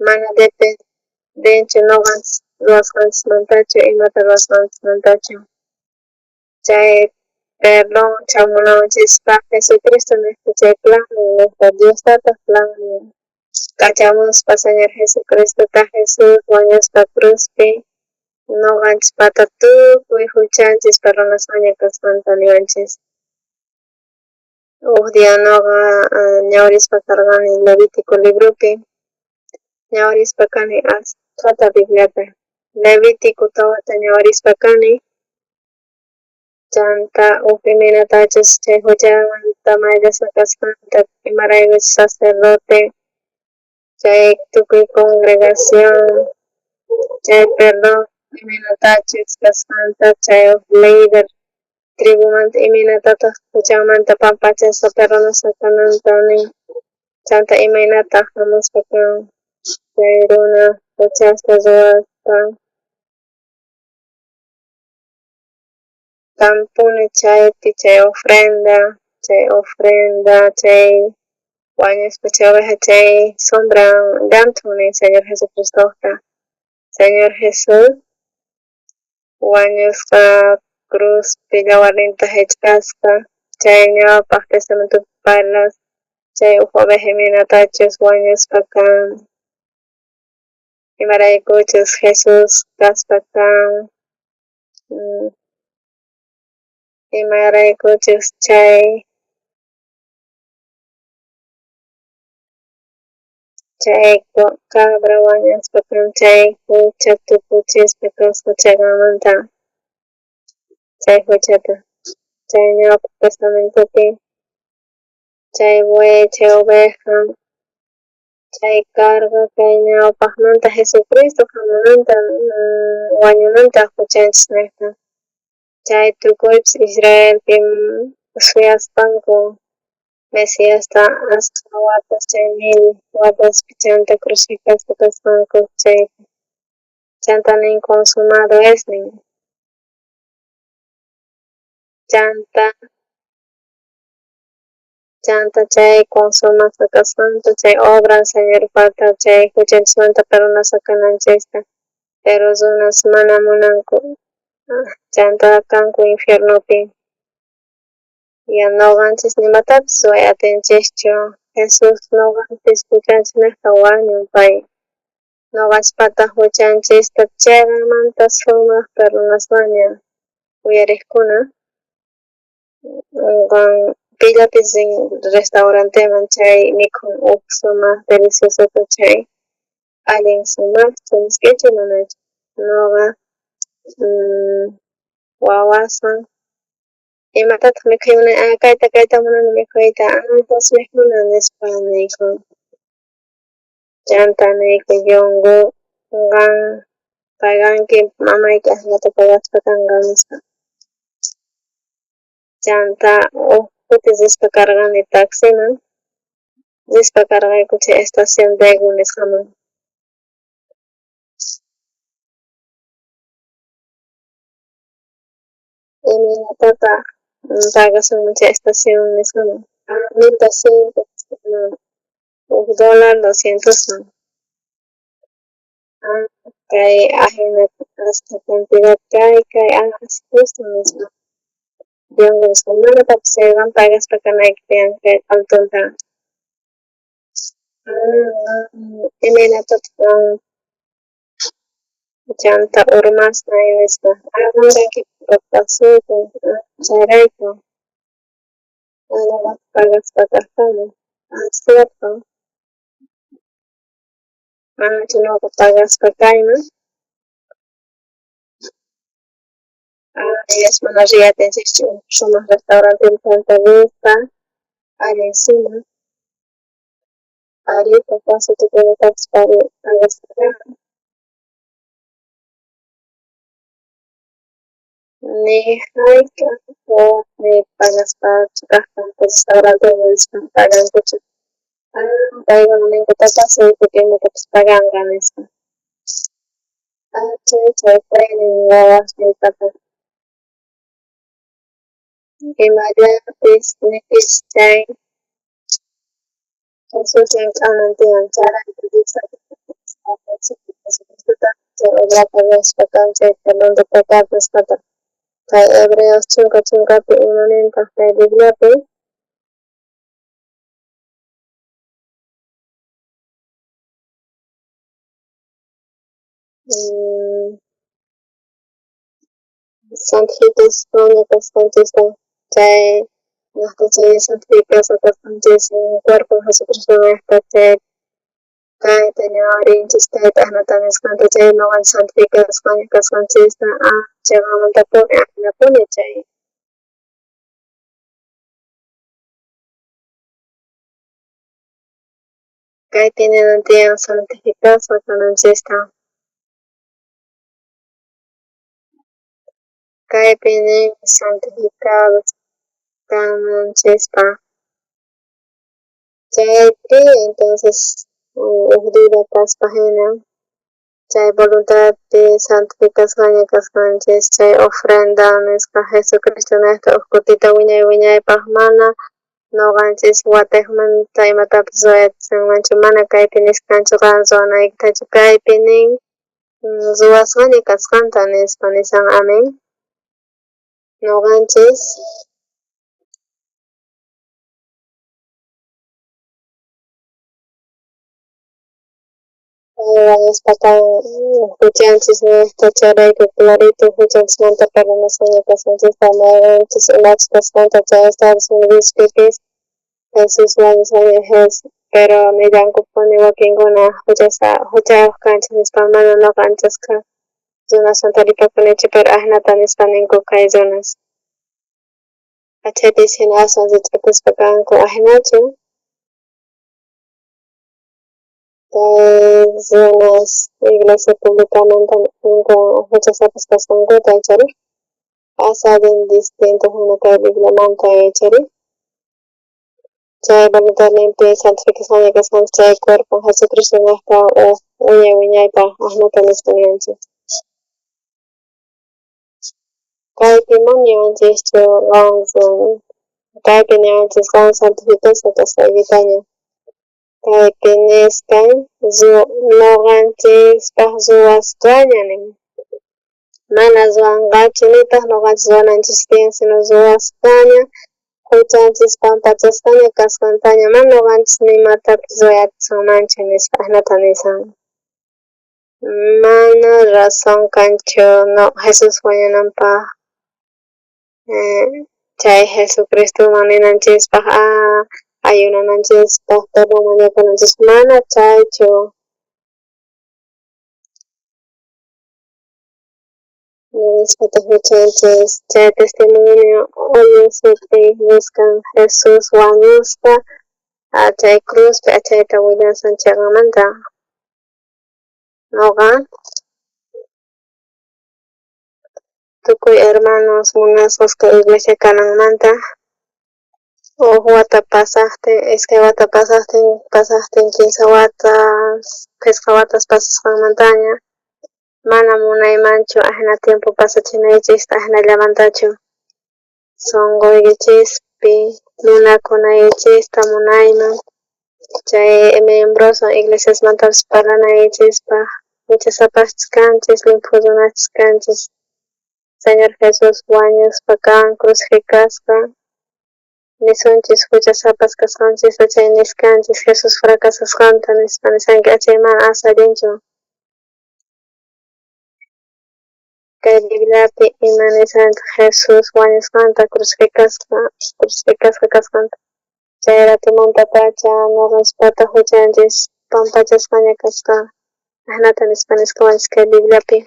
mana dependenchu noqanchis ruwasqanchismantachu, imata ruwasqanchismantachu. Chay perdón chamunawanchispaq Jesucristo niqta chay plannin niqta Dios Tataq plannin kachamuspa Señor Jesucristota Jesús wañuspa cruzpi noqanchispata tukuy huchanchis perdonasqaña kasqanta niwanchis. Uj día noqa ñawirispa karqani Levítico libropi, ñawirispa kani askhata Bibliata. Levítico tawata ñawirispa kani, chanta uj imaynatachus chay huchamanta mayllasqa kasqanta, imaraykuchus sacerdote chay tukuy congregación chay perdón imaynatachus kasqanta, chay uj líder tribumanta imaynatataq huchanmanta pampachasqa perdonasqa kananta nin, chanta imaynataq hamuspa kan chay runa huchasta ruwaspa kanpuni chaypi chay ofrenda, chay wañuspa chay oveja chay sombra llanthun nin Señor Jesucristota. Señor Jesús wañusqa cruzpi llawarninta hich'asqa chay ñawpaq testamentopi parlas chay uj oveja imaynatachus wañuspa kan, imaraykuchus Jesús kaspa kan, imaraykuchus chay cabra wañuspa kan chay hucha tukuchispa kasqa chayqanmanta chay huchata chay ñawpaq testamentopi chay buey chay oveja chay carga kay ñawpaqmanta Jesucristo hamunanta wañunanta huchanchisnejta chay tukuypis Israelpi suyaspanku Mesiasta askha watas chay mil wataspi chanta crucificasqa kasqanku chay chanta nin consumado es nin chanta chay consumasqa kasqanta chay obra Señorpata chay huchanchismanta perdonasqa kananchista, pero runas mana munanku chanta kanku infiernopi. Ya noqanchis nimatapis ruway atinchischu. Jesús noqanchis juchanchisnejta wañun pay. Noqanchispata juchanchista cheqanmanta sumajta runaswaña uyarejkuna. Qan pillapis rin restauranteman chay mikhun uj sumaj deliciosota chay allin sumajchu misk'ichu manachu. Noqa wawaswan imatataq mikhuy munani kayta kayta munani mikhuyta entonces mikhuna nispa niyku. Chanta niyku yunku qan paganki mamayki ajinata pagaspa kanqa nispa. Chanta uj kuti rispa karqani taximan rispa karqayku chay estación Daegu nisqaman. Imaynatataq pagasunman chay estación nisqaman 1200 uj dólar 200man. Kay ajina ashkha cantidad kay kay justo nispa. Yunku nisqa manatapis qan pagaspa kanayki tiyan kay q'altunta. Imaynatataq chanta urmasqa nispa qan kanki papasuyku chayrayku noqaqa pagaspa kaj kani cierto manachu noqa pagaspa kayman mana riy atinchischu sumaq restauranteman chanta rispa allin sumaq arí papasu tukuynintatapis pagaspa kani. Ni jayk'aj wawasniy pagaspachu kaj kanku restauranteman rispa pagankuchu paykuna ninku tatasuykupi imatapis paganqa nispa. Chay chaypaynin wawasniypata. Imallapis nipis chay Jesús llank'anan tiyan chayrayku Dios Jesucristota chay obrata ruwaspa kan chay perdón de pecado nisqata. Kay Hebreos chunka chunkapi imanintaq kay Bibliapi santificasqaña kasqanchista chay chay santificasqa kasqanchis cuerpo Jesucristonejta chay kayta ñawirinchis kayta ajnata nisqanta chay noqanchis santificasqaña kasqanchista chayqamantapuni ajinapuni chay. Kaypi ninan tiyan santificasqa kananchista. Kaypi nin santificados kananchispaj. Chaypi entonces uj duda kaspa hina chay voluntadpi santificasqaña kasqanchis chay ofrenda nisqa Jesucristonejta uj kutita wiñay wiñaypaj mana noqanchis watejmanta imatapis ruwayatisunmanchu mana kaypi nisqanchu qan ruwanaykitachu kaypi nin ruwasqaña kasqanta nispa nisan amén. Noqanchis wañuspa kan juchanchis nejta chayrayku clarito juchanchismanta perdonasqaña kasqanchista mayqanchis imachus kasqanta chay Estados Unidospipis Jesús wañusqaña pero nillankupuni wakinkuna juchayuq kanchis nispa mana noqanchasqa runaswan taripakunichu pero ajnata nispa ninku kay runas. Chaypis hina aswan rich'akuspa kanku ajinachu kay runas iglesia publicamanta ninku juchasapas kasqankuta ichari asa allin distinto hina kay Bibliamanta ichari chay voluntadninpi santificasqaña kasqanchis chay cuerpo Jesucristonejta uj wiñay wiñaypaj ajnata nispa niwanchis. Kaypi mana niwanchischu qan kaypi niwanchis qan santificasqa kasqaykitaña. Kaypi nisqan noqanchispaj ruwasqaña nin. Mana ruwanqachu nitaq noqanchis ruwananchis tiyan sino ruwasqaña Juchanchis pampachasqaña kasqantaña, mana noqanchis ni imatapis ruway atisunmanchu nispa, ajinata nisan. Mana razón kanchu no Jesús wañunanpaj chay Jesucristoman ninanchispaj ayunananchispaj, perdón mañakunanchispaj, mana chaychu. Nispataq juchanchis chay testimonio allin sut'i nisqan Jesús wañuspa chay cruzpi achayta willasan cheqanmanta. Noqa tukuy hermanos munasqas kay iglesia kananmanta uj wata pasajtin, iskay wata pasajtin, 3 watas, 5 watas pasasqanmantaña mana munaymanchu ajina tiempo pasachinaychista ajinallamantachu. Sonqoykichispi munakunaykichista munayman, chay miembroswan iglesiasmantapis parlanaykichispaj, juchasapaschus kanchis, limphu runaschus kanchis. Señor Jesús wañuspa kan crucificasqa, nisunchis juchasapas kasqanchista, chay niskanchis Jesús fracasasqanta nispa nisanki, achay mana as allinchu. Kay Bibliapi ima nisanta Jesús wañusqanta crucificasqa kasqanta, chay ratumantapacha noqanchispata juchanchis pampachasqaña kasqa, ajinata nispa nisqawanchis kay Bibliapi.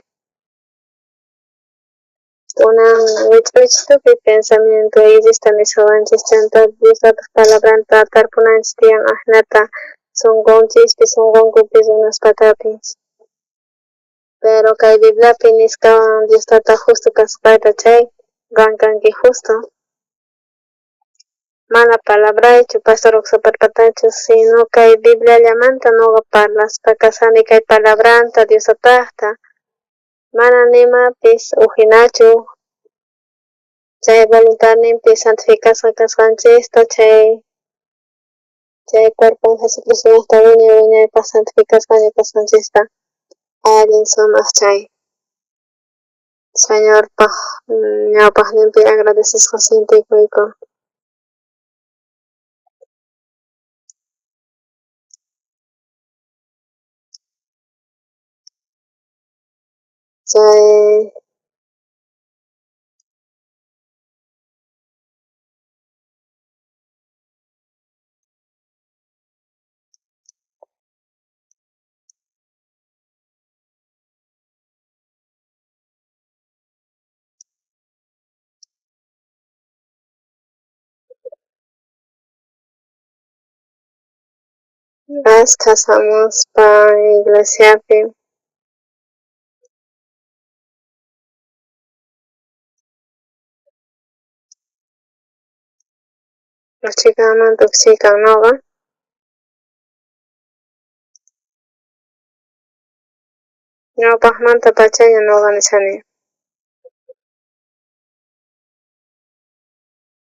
Kunan wich'uychis tukuy pensamientoykichista nishawanchis, chanta Diospaj palabranta tarpunanchis tiyan ajinata sonqonchispi, sonqonkupi runaspatapis. Pero kay Bibliapi nisqawan Dios tata justo kasqayta chay qan kanki justo. Mana palabraychu pastor Oxaparpatachu, sino kay Bibliallamanta noqa parlaspa kasani kay palabranta Dios tatajta. Mana nimapis ujinachu chay voluntadninpi santificasqa kasqanchista, chay cuerpon Jesucristonejta wiñay wiñaypaj santificasqaña kasqanchista. Allin sumaj chay. Señorpaj ñawpajninpi agradecesqa sientikuyku. Chay ashkhas jamuspa iglesiapi uj chhikanmanta uj chhikan noqa ñawpajmantapachaña noqa nishani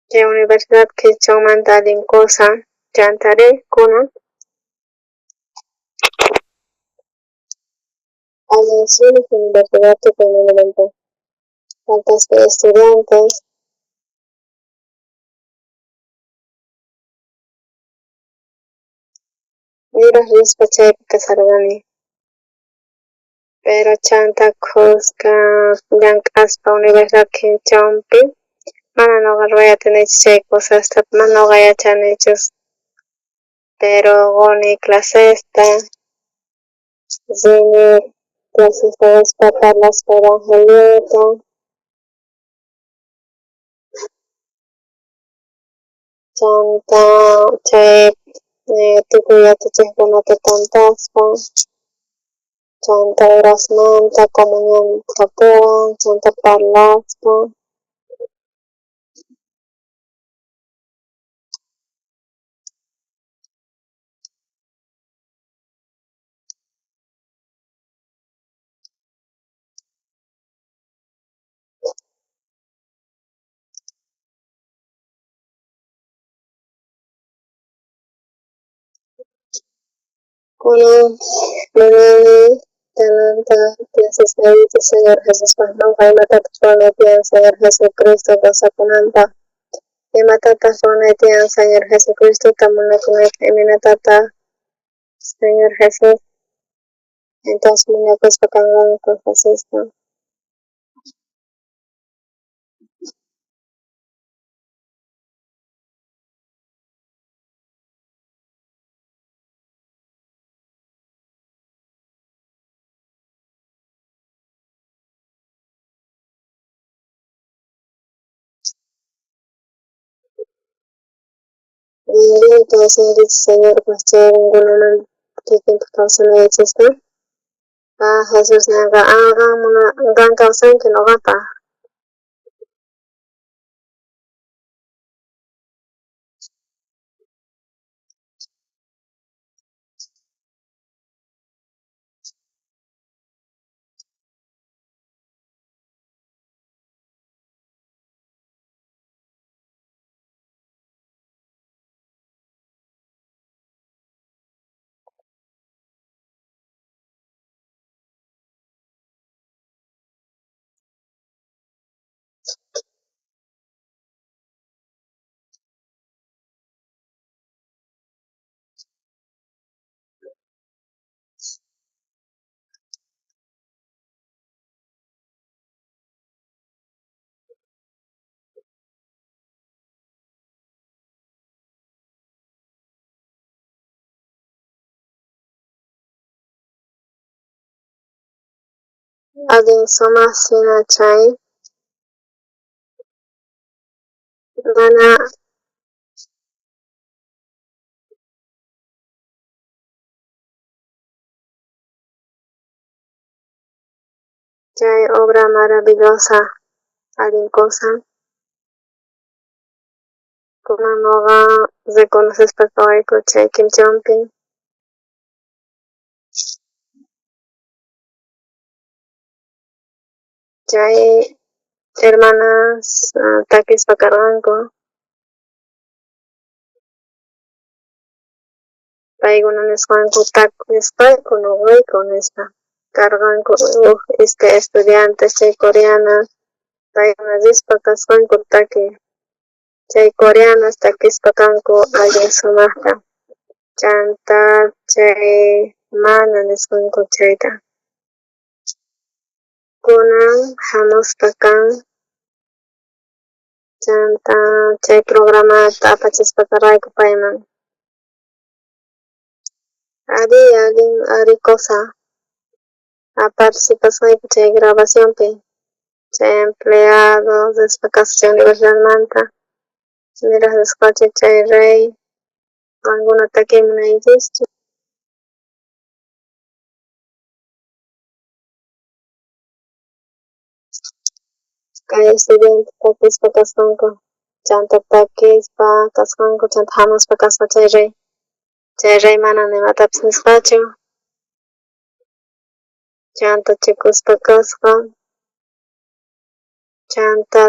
chay universidad qhichwanmanta allin cosa chantari kunan allin sumaq universidad tukuy mundomanta faltaspa estudiantes niraj rispa chaypi kasarqani. Pero chanta khuska llank'aspa universidad qhichwanpi mana noqa ruway atinichu chay cosasta, mana noqa yachanichus, pero quni clasesta, rini clasesta quspa parlaspa evangeliota. Chanta chay tukuy yachachejkunata tantaspa, chanta horasmanta comunión kapuwan, chanta parlaspa. Kunan munani kananta Imatataj ruwanay tiyan Señor Jesucristota munakunaypaj? Imaynatataj Señor Jesús entonces munakuspa kanqanku Jesusta? Allin kawsankichis Señorpaj chay qankunaman kikinpaj kawsanaykichista. Ah, Jesús nenqa, ah, qan kawsanki noqapaj. Allin sumaj jina chay mana chay obra maravillosa allin cosa. Kunan noqa reconocespa kawayku chay Quimchonpi. Chay hermanas takispa karqanku. Paykuna nisqanku takisqayku noqayku nispa. Karqanku uj iskay estudiantes chay coreanas paykuna rispa kasqanku taki. Chay coreanas takispa kanku allin sumajta. Chanta chay mana nisqanku chayta. Kunan hamuspa kan chanta chay programata apachispa karqayku payman. Ari allin ari cosa participasqayku chay grabacionpi chay empleado rispa kasqa chay universidadmanta niraj risqachu chay rey qankuna takiy munaykichischu. Kay estudiante takispa kasqanku chanta takispa kasqanku chanta hamuspa kasqa chay rey. Chay rey mana nimatapis nisqachu. Chanta chikuspa kasqa. Chanta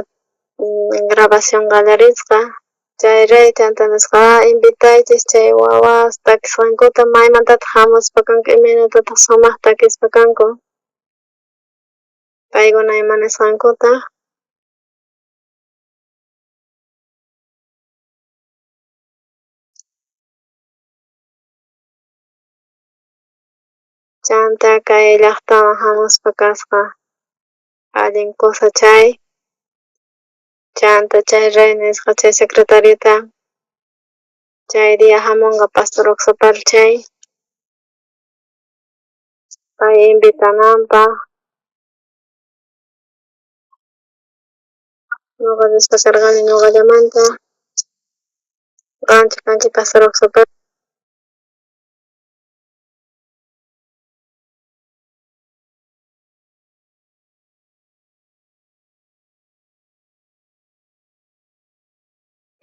grabación qallarisqa. Chay rey chanta nisqa, invitaychis chay wawas takisqankuta maymantataq hamuspa kanku imaynatataq sumaq takispa kanku. Paykuna ima nisqankuta. Chanta kay llaqtaman hamuspa kasqa allin cosa chay. Chanta chay rey nisqa chay secretariota chay día hamunqa pastor Oxapal chay. Pay invitananpaj. Noqa rispa karqani noqallamanta. Qanchu kanki pastor Oxapal.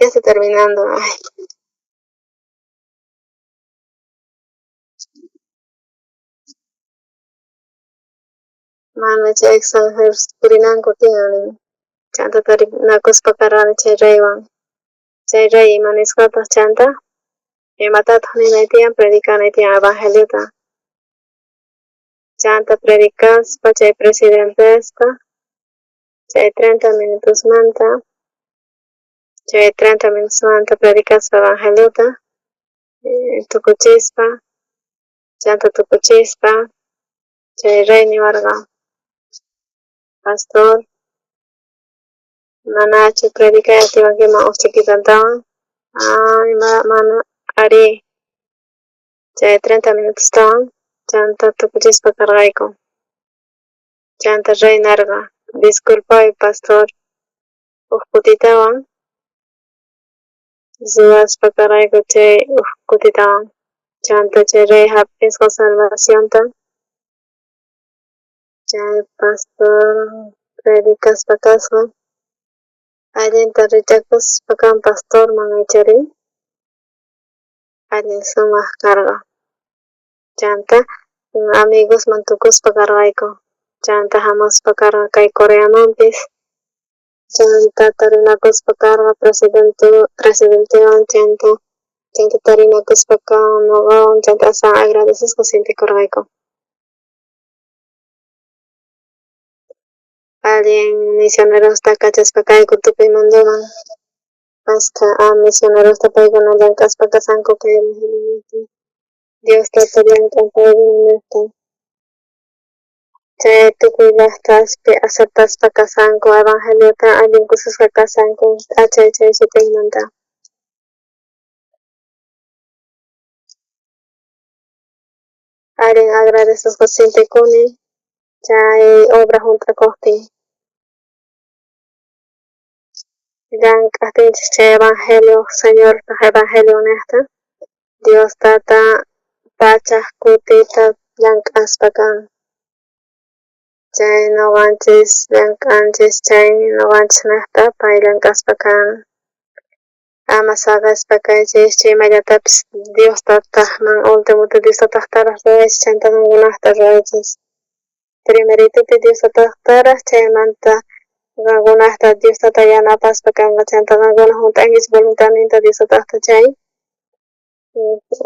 Ya está terminando. Ay. Mana chay extranjeros purinanku tiyan. Chanta tarinakuspa karqani chay reywan. Chay rey ima nisqataq chanta imatataq ninay tiyan predicanay tiyan evangeliota. Chanta predicaspa chay presidentesta chay 30 minutosmanta Chay 30 minutosmanta predicaspa evangeliota tukuchispa, chanta tukuchispa chay rey niwarqa: "Pastor, manachu predicay atiwankiman uj chiquitantawan?" Ay, mana, arí. Chay 30 minutostawan chanta tukuchispa karqayku. Chanta rey narqa: "Disculpaway, pastor, uj kutitawan ruwaspa karqayku chay uj kutitawan." Chanta chay rey hap'isqa salvacionta. Chay pastor predicaspa kasqa allinta rich'akuspa kan pastorman, ichari allin sumaq karqa. Chanta amigosman tukuspa karqayku. Chanta hamuspa karqa kay Coreamanpis. Chanta tarinakuspa karqa presidentewan, chanta tarinakuspa kan noqawan, chanta aswan agradecesqa sientekurqayku. Allin misionerosta kachaspa kayku tukuy mundoman. Askha misionerosta paykuna llank'aspa kasanku kay Dios tata llank'an paykunanejta. Chay tukuy llajtaspi aceptaspa kasanku evangeliota, allin kusisqa kasanku p'achay chay sutinmanta. Allin agradecesqa sientekuni chay obra junt'akojtin. Llank'ajtinchis chay evangelio, Señorpaj evangelio nejta, Dios tata pachaj kutita llank'aspa kan. Chay noqanchis llank'anchis chay noqanchis nejta pay llank'aspa kan. Ama saqespa kaychischu imallatapis Dios tatajman, ultimuta Dios tatajtaraj ruwaychis, chanta qankunajta ruwaychis. Primeritupi Dios tatajtaraj, chaymanta qankunajta Dios tata yanapaspa kanqa, chanta qankuna junt'ankichis voluntadninta Dios tatajta chay.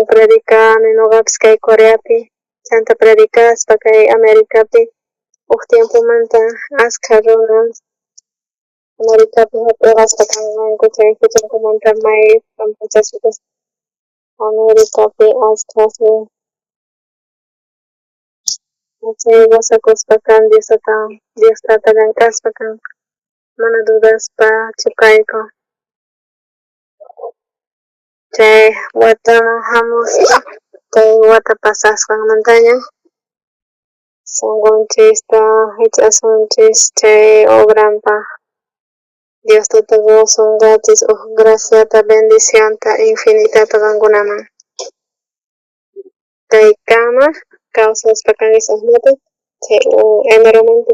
Predicani noqapis kay Coreapi, chanta predicaspa kay Americapi uj tiempomanta askha runas Americapi jap'iqaspa kanqanku chay juchankumanta may pampachasqa Americapi askha chay gozakuspa kan Dios tata, Dios tata llank'aspa kan, mana dudaspa chukayku. Chay wataman hamuspa kay wata pasasqanmantaña sonqonchista jich'asunchis chay obranpaj. Dios tata qosonqachis uj graciata, bendicionta infinitata qankunaman. Kay kama kawsaspa kanchis ajinata chay eneromanta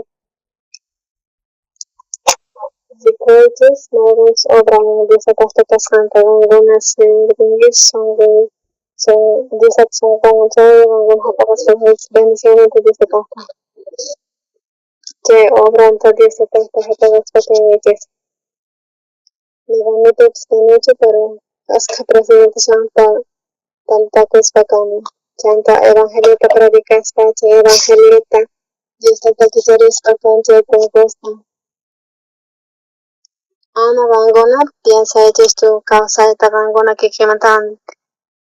rikuychis mayqenchus obran Dios tatajta kasqanta qankuna sientinkichis sonqo Dios tata sonqonwan chay qankuna jap'aqaspa kankichis bendicionninta Dios tatajta. Chay obranta Dios tatajta jap'aqaspa kankichis. Noqa ni pipis kanichu, pero askha presidenteswan tantakuspa kani. Chanta evangeliota predicaspa chay evangeliota Dios tata kicharispa kan chay punkusta. Ama qankuna piensaychischu kawsayta qankuna kikinmantawan.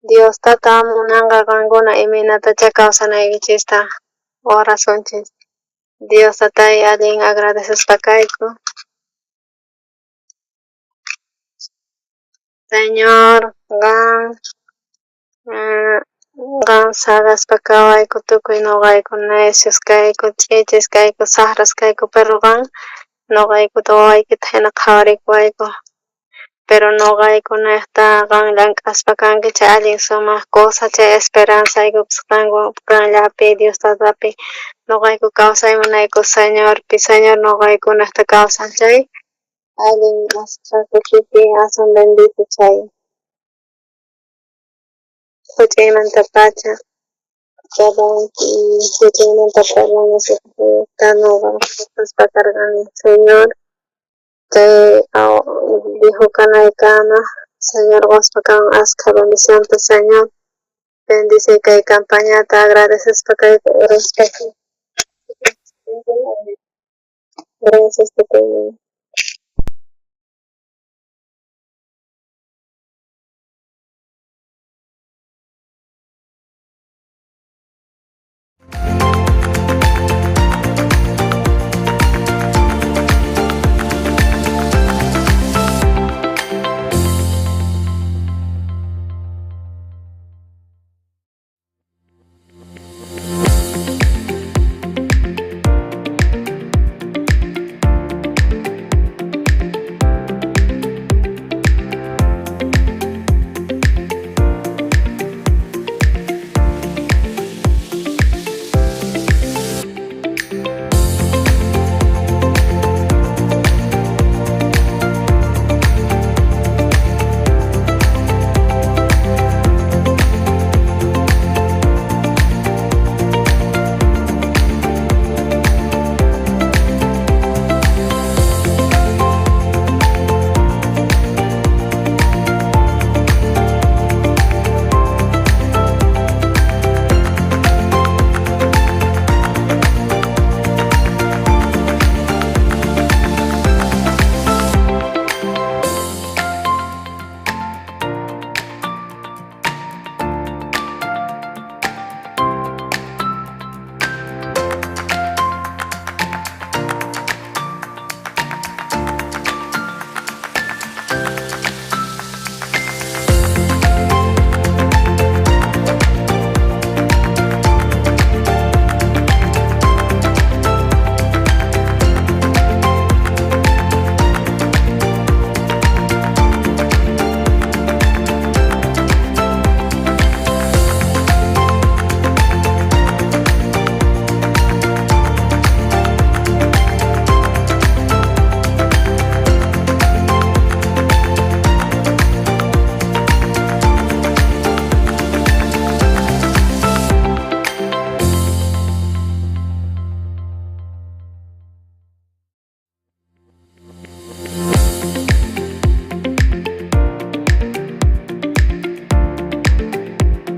Dios tata munanqa qankuna imaynatachá kawsanaykichista. Orasunchis. Dios tatay, allin agradecespa kayku. Señor, qan saqespa kawayku tukuy noqayku necios kayku, ch'ichis kayku, sajras kayku, pero qan noqaykuta wawaykita hina qhawarikuwayku. Pero noqayku nejta qan llank'aspa kanki chay allin sumaq cosa, chay esperanzaykupis qanllapi, Dios tatapi. Noqayku kawsay munayku Señorpi, Señor noqayku nejta kawsan chay allin askha kutipi aswan bendito chay. Juch'uymantapacha juch'uymanta parlan noqa qhaspa karqani Señor chay viejo kanaykama Señor qospa kan askha bendicionta. Señor, bendice kay campañata, agradecespa kayku oraspa. Gracias te.